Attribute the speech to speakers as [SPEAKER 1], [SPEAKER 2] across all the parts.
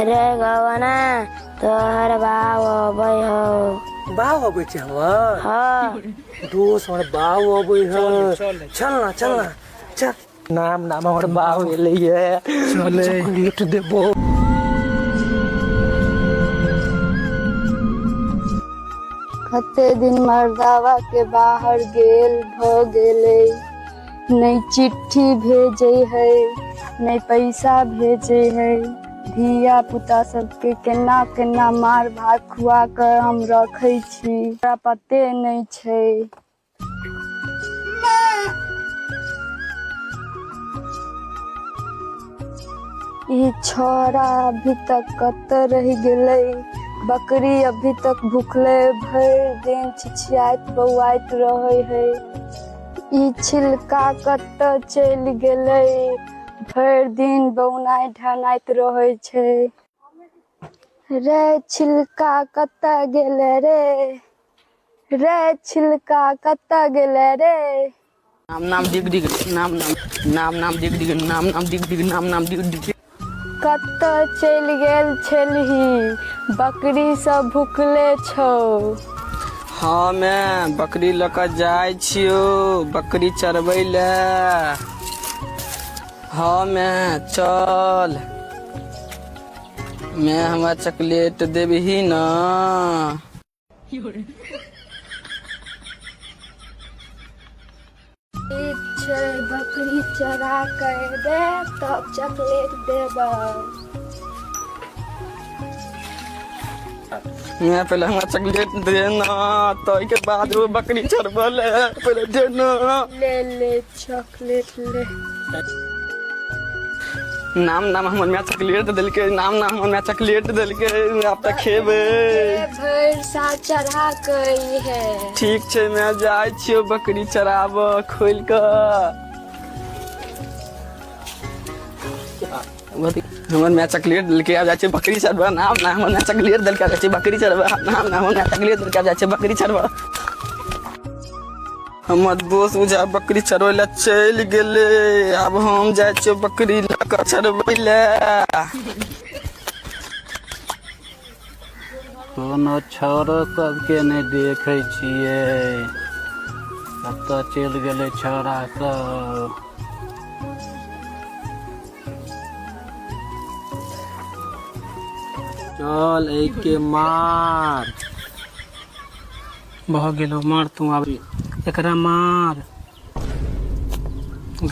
[SPEAKER 1] रे गवना तोहर बाप अबै हौ।
[SPEAKER 2] बाप अबै छै हमर?
[SPEAKER 1] हाँ।
[SPEAKER 2] दोस्त, हमर बाप अबै है। चल ना, चल ना, चल। नाम नाम, हमर बाप एलै है।
[SPEAKER 3] चले।
[SPEAKER 2] चॉकलेट देबो।
[SPEAKER 4] कते दिन मर्दावा के बाहर गेल भऽ गेलै, नहि चिट्ठी भेजै है, नहि पैसा भेजै है। धिया पुता सबके केना केना मार भात खुआ कऽ हम रखै छी, ओकरा पते नहि छै। ई छौड़ा अभी तक कतऽ रहि गेलै? बकरी अभी तक भुखले भरि दिन छिछियाइत बौआइत रहै है। ई छिलका कतऽ चलि गेलै? भरि दिन बौनाइत ढहनाइत रहै छै। रे छिलका, कतऽ गेलै रे? रे छिलका, कतऽ गेलै रे?
[SPEAKER 5] नाम नाम डिग डिग नाम नाम नाम नाम डिग डिग नाम नाम डिग डिग नाम नाम डिग डिग।
[SPEAKER 4] कतऽ चलि गेल छलही? बकरी सब भुखले छौ।
[SPEAKER 5] हाँ, मैं बकरी लऽ कऽ जाइ छियौ बकरी चरबै लए। हाँ मैं, चल। मैं, हमरा चॉकलेट देबही न?
[SPEAKER 4] ठीक छै, बकरी चरा कऽ एबै तब चॉकलेट देबै।
[SPEAKER 5] मैं, पहले हमरा चॉकलेट दे ना, तो के बाद वो बकरी चरबै ले। पहले दे ना।
[SPEAKER 4] ले ले, चॉकलेट ले।
[SPEAKER 5] नाम नाम, हमर माय चॉकलेट देलकै। नाम नाम, हमर माय चॉकलेट देलकै। आब तऽ खेबै।
[SPEAKER 4] भरि साल चढ़ा कऽ ई है।
[SPEAKER 5] ठीक छै, मैं जाइ छियौ बकरी चराबऽ खोलि कऽ। हमर माय चॉकलेट देलकै, आब जाइ छियै बकरी चरबऽ। नाम नाम, हमर माय चॉकलेट देलकै, आब जाइ छियै बकरी चरबऽ। नाम नाम, हमर माय चॉकलेट देलकै, आब जाइ छियै बकरी चरबऽ। हमर दोस्त बुझा बकरी चरबै लए चलि गेलै, आब हम जाइ छियै बकरी लऽ कऽ चरबै लए।
[SPEAKER 6] कोनो छौड़ो सबके नहि देखै छियै, कतऽ चलि गेलै छौड़ा सब?
[SPEAKER 2] चल, एहिके मार।
[SPEAKER 3] भऽ गेलो, मार तू आब एकरा, मार।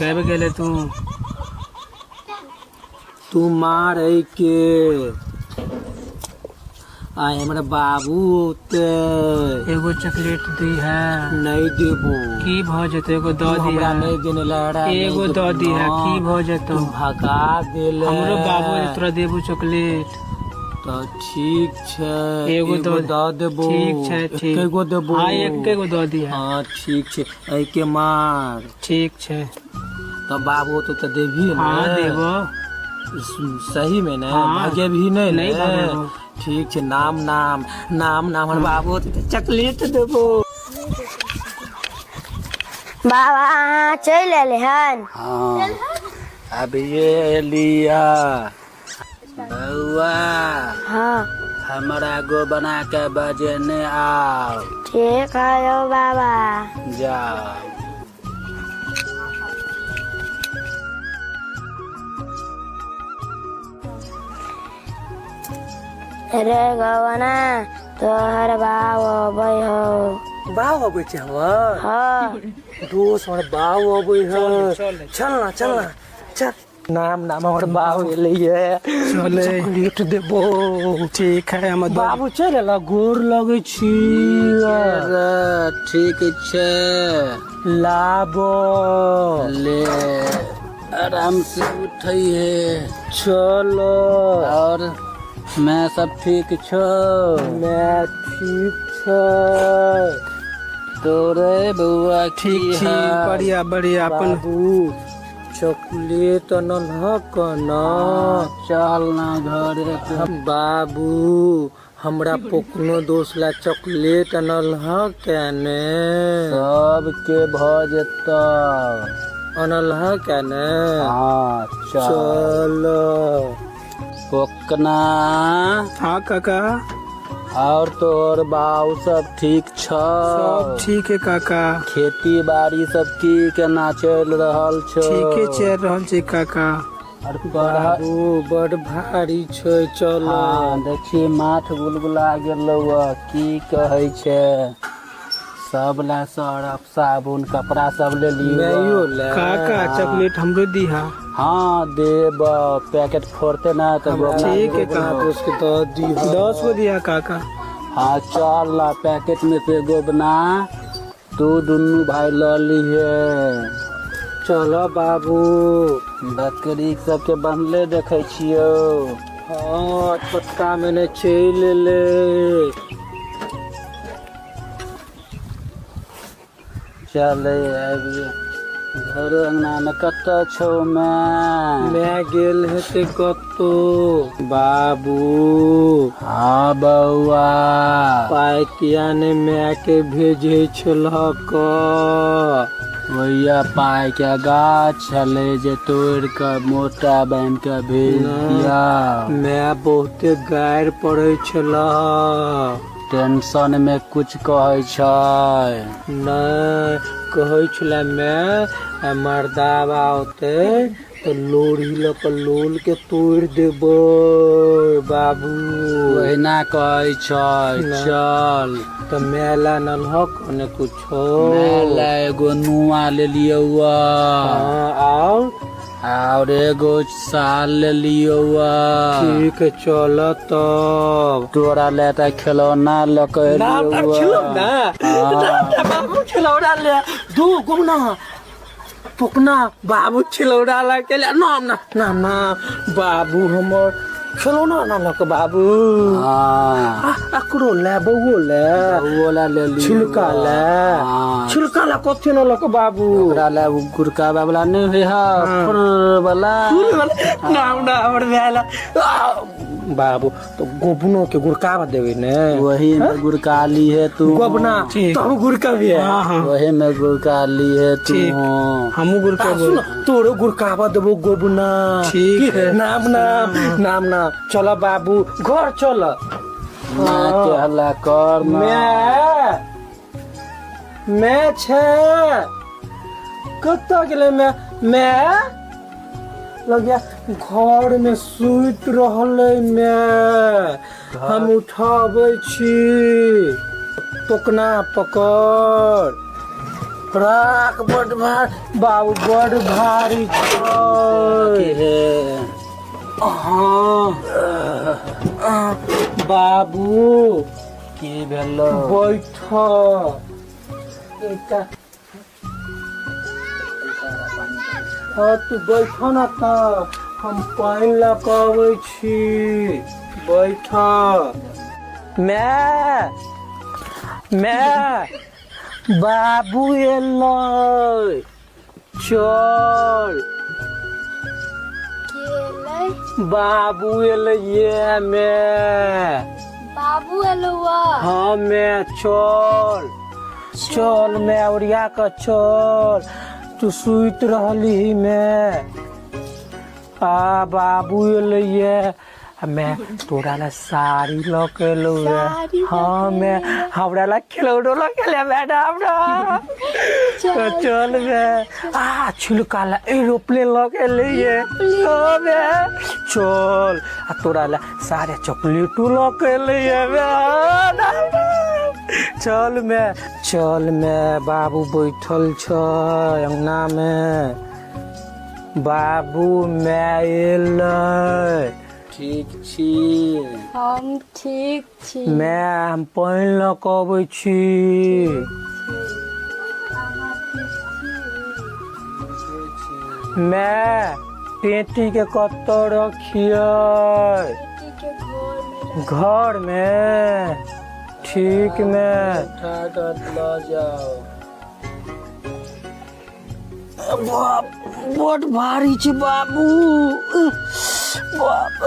[SPEAKER 3] गैब गेले तू।
[SPEAKER 2] तू मार एहिके। आइ हमरा बाबू औते।
[SPEAKER 3] एगो चॉकलेट दी है।
[SPEAKER 2] नहीं देबो।
[SPEAKER 3] की भऽ जेतै? एगो दऽ
[SPEAKER 2] तू हमरा
[SPEAKER 3] दिहे।
[SPEAKER 2] नहीं देने लड़ा।
[SPEAKER 3] एगो दऽ दिहे, की भऽ जेतौ?
[SPEAKER 2] तू भगा देले।
[SPEAKER 3] हमरो बाबू तोरा देबू चॉकलेट।
[SPEAKER 2] तऽ ठीक छै।
[SPEAKER 3] एगो दऽ
[SPEAKER 2] दऽ देबो।
[SPEAKER 3] ठीक छै, ठीक।
[SPEAKER 2] एकेगो देबो।
[SPEAKER 3] हाँ, एकेगो दऽ दिहे।
[SPEAKER 2] हाँ, ठीक छै, एहिके मार।
[SPEAKER 3] ठीक छै।
[SPEAKER 2] तऽ बाबू तो तऽ देबही ने?
[SPEAKER 3] हाँ, देबो।
[SPEAKER 2] सही में ने?
[SPEAKER 3] हाँ।
[SPEAKER 2] भगेबही नहीं ने?
[SPEAKER 3] नहीं भगेबो।
[SPEAKER 2] ठीक छै, नाम नाम नाम नाम, हमर बाबू तऽ चॉकलेट देबो।
[SPEAKER 1] बाबा, अहाँ चलि एलै हन?
[SPEAKER 6] हाँ, अभिये एलिया बौआ।
[SPEAKER 1] हाँ।
[SPEAKER 6] हमरा गो बना के बजेने आउ।
[SPEAKER 1] ठीक है यौ बाबा।
[SPEAKER 6] जाओ।
[SPEAKER 1] रे गवना, तोहर बाप अबै हौ।
[SPEAKER 2] बाप अबै छै हमर?
[SPEAKER 1] हाँ।
[SPEAKER 2] दोस्त, हमर बाप अबै है। चल ना, चल ना, चल। नाम नाम, हमर बाबू एलै है।
[SPEAKER 3] चले।
[SPEAKER 2] चॉकलेट देबो।
[SPEAKER 3] ठीक है, हमर
[SPEAKER 2] बाबू चलि एला, गोर लगै छी।
[SPEAKER 6] रे, ठीक छै।
[SPEAKER 2] लाबो।
[SPEAKER 6] ले, आराम से उठै है।
[SPEAKER 2] चलो।
[SPEAKER 6] और मैं सब ठीक छौ?
[SPEAKER 2] मैं ठीक छै।
[SPEAKER 6] तोरे बौआ
[SPEAKER 3] ठीक
[SPEAKER 6] की
[SPEAKER 3] छी।
[SPEAKER 6] हाल?
[SPEAKER 3] बढ़िया बढ़िया, अपन?
[SPEAKER 2] बाबू, चॉकलेट अनलहक न?
[SPEAKER 6] चल ना घरे पे।
[SPEAKER 2] बाबू, हमरा पोकनो दोस्त ला चॉकलेट अनलहक ने?
[SPEAKER 6] सबके भऽ जेतौ।
[SPEAKER 2] अनलहक ने?
[SPEAKER 6] हाँ, चल।
[SPEAKER 2] चल।
[SPEAKER 6] पोकना।
[SPEAKER 3] हाँ काका।
[SPEAKER 6] और तोहर बाऊ सब ठीक छ?
[SPEAKER 3] सब ठीक है काका।
[SPEAKER 6] खेती बाड़ी सब की केना चलि रहल छौ?
[SPEAKER 3] ठीके चलि रहल छै काका।
[SPEAKER 6] और पढ़ाई?
[SPEAKER 2] बाबू बड़ भारी छै, चल।
[SPEAKER 6] हाँ, देखी माथ गुलगुला गेलौ। की कहै छै, सब ला सरफ साबुन कपड़ा सब ले लियो।
[SPEAKER 2] मैयो ले।
[SPEAKER 3] काका चॉकलेट हमरो दीहा।
[SPEAKER 6] हाँ देब, पैकेट फोड़ते ना तो
[SPEAKER 3] ठीक है
[SPEAKER 2] अपना
[SPEAKER 3] काका।
[SPEAKER 2] दोस्त के दऽ दीह।
[SPEAKER 3] 10 गो दिया काका।
[SPEAKER 6] हाँ चल ला, पैकेट में से एगो बना तू दुनू भाई ल लिहे।
[SPEAKER 2] चल बाबू।
[SPEAKER 6] बकरी सबके बन्हले देखै छियौ।
[SPEAKER 2] हाँ, छोटका मैंने चलि एलै।
[SPEAKER 6] चल आबि घर अंगना में। कतऽ छौ मैं?
[SPEAKER 2] मैं गेल हेतै कतौ बाबू।
[SPEAKER 6] हाँ बौआ।
[SPEAKER 2] पाइ किया ने my के भेजै छलहक?
[SPEAKER 6] भैया पाइ के गाछ छलै जे तोड़ि कऽ मोटा बान्हि कऽ भेज दिया।
[SPEAKER 2] My बहुते गारि पढ़ै छलह।
[SPEAKER 6] टेंशन में कुछ कहै छै?
[SPEAKER 2] नहि कहै छलै my, मर्दाबा औतै तऽ लोढ़ी लऽ कऽ लोल के तोड़ि देबै बाबू।
[SPEAKER 6] ओहिना कहै छै। चल।
[SPEAKER 2] तऽ my लए नलहक ने कुछो?
[SPEAKER 6] माय ला एगो नुआ लेलियौ।
[SPEAKER 2] हाँ, आओर?
[SPEAKER 6] और एगो साल लेलियौ।
[SPEAKER 2] ठीक है, चल तब।
[SPEAKER 6] तोरा ले तऽ खिलौना लऽ कऽ
[SPEAKER 2] नाम
[SPEAKER 6] एलियौ।
[SPEAKER 2] खिलौना?
[SPEAKER 6] हाँ।
[SPEAKER 2] बाबू खिलौना ले दू गुमना पोकना बाबू खिलौना लऽ के ले। नाम ना नाम ना बाबू, हमर खिलौना ना लऽ के बाबू।
[SPEAKER 6] हाँ।
[SPEAKER 2] आ अकरो ले, बौओ ले।
[SPEAKER 6] बौओ ला लेलियौ।
[SPEAKER 2] छिलका ले।
[SPEAKER 6] हाँ।
[SPEAKER 2] छिलका ले कथी न लऽ के बाबू?
[SPEAKER 6] ओकरा ले उ गुड़काबा वाला नहि होइ है, फुर वाला।
[SPEAKER 2] नाम ना हमर भेल बाबू, तो गोबनो के गुड़कावा देबै ने।
[SPEAKER 6] वही में गुड़का ली है तू।
[SPEAKER 2] गोबना
[SPEAKER 3] ठीक।
[SPEAKER 2] तब गुड़कबिहे।
[SPEAKER 3] हाँ हाँ।
[SPEAKER 6] वही में गुड़का ली है तू।
[SPEAKER 3] ठीक। हमहूँ गुड़केबो।
[SPEAKER 2] सुन, तोरो गुड़कावा देबो गोबना।
[SPEAKER 3] ठीक
[SPEAKER 2] की?
[SPEAKER 3] है।
[SPEAKER 2] नाम नाम नाम नाम। चल बाबू, घर चल।
[SPEAKER 6] माँ के हल्ला कर ना।
[SPEAKER 2] मैं मैं छै, कतऽ गेलै मैं? मैं लगिया घर में सुति रहलै मैं। हम उठाबै छी। टोकना पकड़ राख, बड भार बाबू, बड भारी छै।
[SPEAKER 6] हे।
[SPEAKER 2] हाँ बाबू।
[SPEAKER 6] की भेलो?
[SPEAKER 2] बैठ एकटा। हाँ, तू बैठ न तऽ हम पानि लऽ कऽ अबै छी। बैठ। मैं मैं बाबू एलै, चल।
[SPEAKER 4] के एलै?
[SPEAKER 2] बाबू एलै ये मैं।
[SPEAKER 4] बाबू एलौ?
[SPEAKER 2] हाँ मैं, चल चल मैं, ओरिया कऽ चल। तू सुति रहली मैं, आ बाबू एलै ये। आ मैं तोरा ला साड़ी लऽ के एलौ ये।
[SPEAKER 4] साड़ी लऽ
[SPEAKER 2] हाँ
[SPEAKER 4] के
[SPEAKER 2] मैं, हमरा ला खिलौनो लऽ के एलै मैडम ना।
[SPEAKER 4] चल।
[SPEAKER 2] चल मैं, आ छिलका ला एरोप्लेन लऽ के एलै ये। हाँ मैं, चल। आ तोरा ला सारे चॉकलेटो लऽ के एलै ये मैं। चल मैं, चल मैं। बाबू बैठल छै अंगना मे। बाबू, मैं एलै।
[SPEAKER 6] ठीक छी?
[SPEAKER 4] हम ठीक छी।
[SPEAKER 2] मैं, हम पानि लऽ कऽ अबै छी।
[SPEAKER 4] अहाँ ठीक छी?
[SPEAKER 2] मैं, पेटी के कतऽ रखियै?
[SPEAKER 4] बेटी के घर में।
[SPEAKER 2] घर मे, ठीक मे।
[SPEAKER 6] उठा कऽ लऽ जाओ।
[SPEAKER 2] बाप, बड भारी छै बाबू। बाप,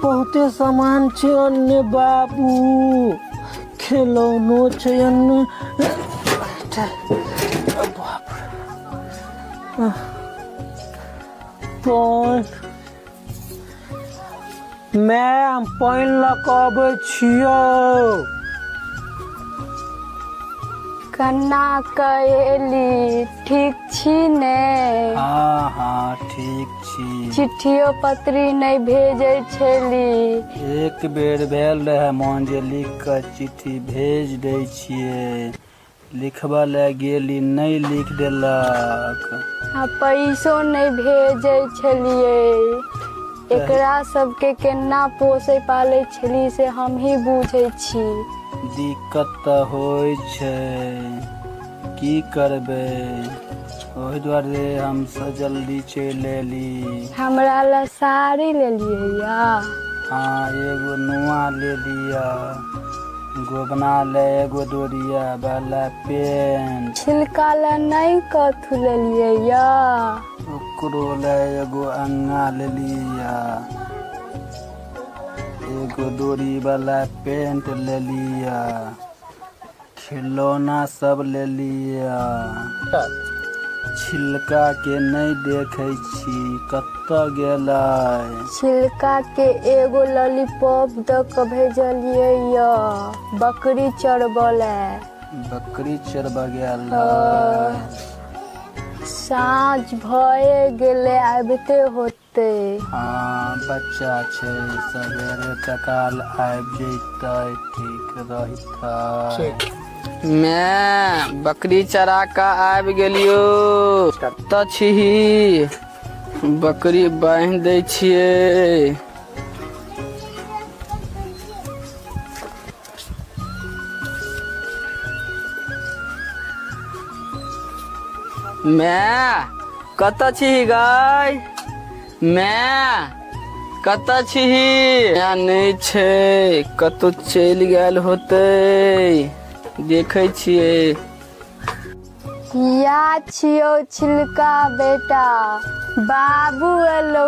[SPEAKER 2] बहुते सामान छै अन्य बाबू, खेलौनो छै अन्य। बाप, पानि। मैं हम पानि लऽ कऽ अबै छियौ।
[SPEAKER 4] कन्ना कएली, ठीक छी ने?
[SPEAKER 6] हँ हँ, ठीक छी।
[SPEAKER 4] चिट्ठियो पत्री नहि भेजै छली।
[SPEAKER 6] एक बेर भेल रहै मोन जे लिख कऽ चिट्ठी भेज दै छियै। लिखबऽ लए गेली, नहि लिख देलक।
[SPEAKER 4] आ पैसो नहि भेजै छलियै। एकरा सबके केना पोसै पालै छली से हमही बुझै छी।
[SPEAKER 6] दिक्कत तऽ होइ छै, की करबै? ओहि दुआरे हमसब जल्दी चलि एली।
[SPEAKER 4] हमरा लए साड़ी लेलियै या?
[SPEAKER 6] हँ, एगो नुआ लेलियै, गोबना ले एगो डोरिया वाला पेंट।
[SPEAKER 4] छिलका लए नहि कथू लेलियै या?
[SPEAKER 6] ओकरो ले एगो अंगा लेलियै, एगो डोरी वाला पेंट लेलियै, खिलौना सब लेलियै। छिलका के नहि देखै छी, कतऽ गेलै?
[SPEAKER 4] छिलका के एगो लॉलीपॉप दऽ कऽ भेजलियै या बकरी चरबऽ लए।
[SPEAKER 6] बकरी चरबऽ गेल?
[SPEAKER 4] साँझ भए गेलै, आबिते होतै।
[SPEAKER 6] हँ, बच्चा छै, सवेरे सकाल आबि जैतै, ठीक रहितै।
[SPEAKER 5] मैं बकरी चरा कऽ आबि गेलियो। कतऽ छिही? बकरी बान्हि दै छियै। मैं कतऽ छिही गाय? मैं कतऽ छिही? माय नहि छै, कतौ चलि गेल होतै, देखै छियै।
[SPEAKER 4] या छियौ छिलका बेटा, बाबू एलौ।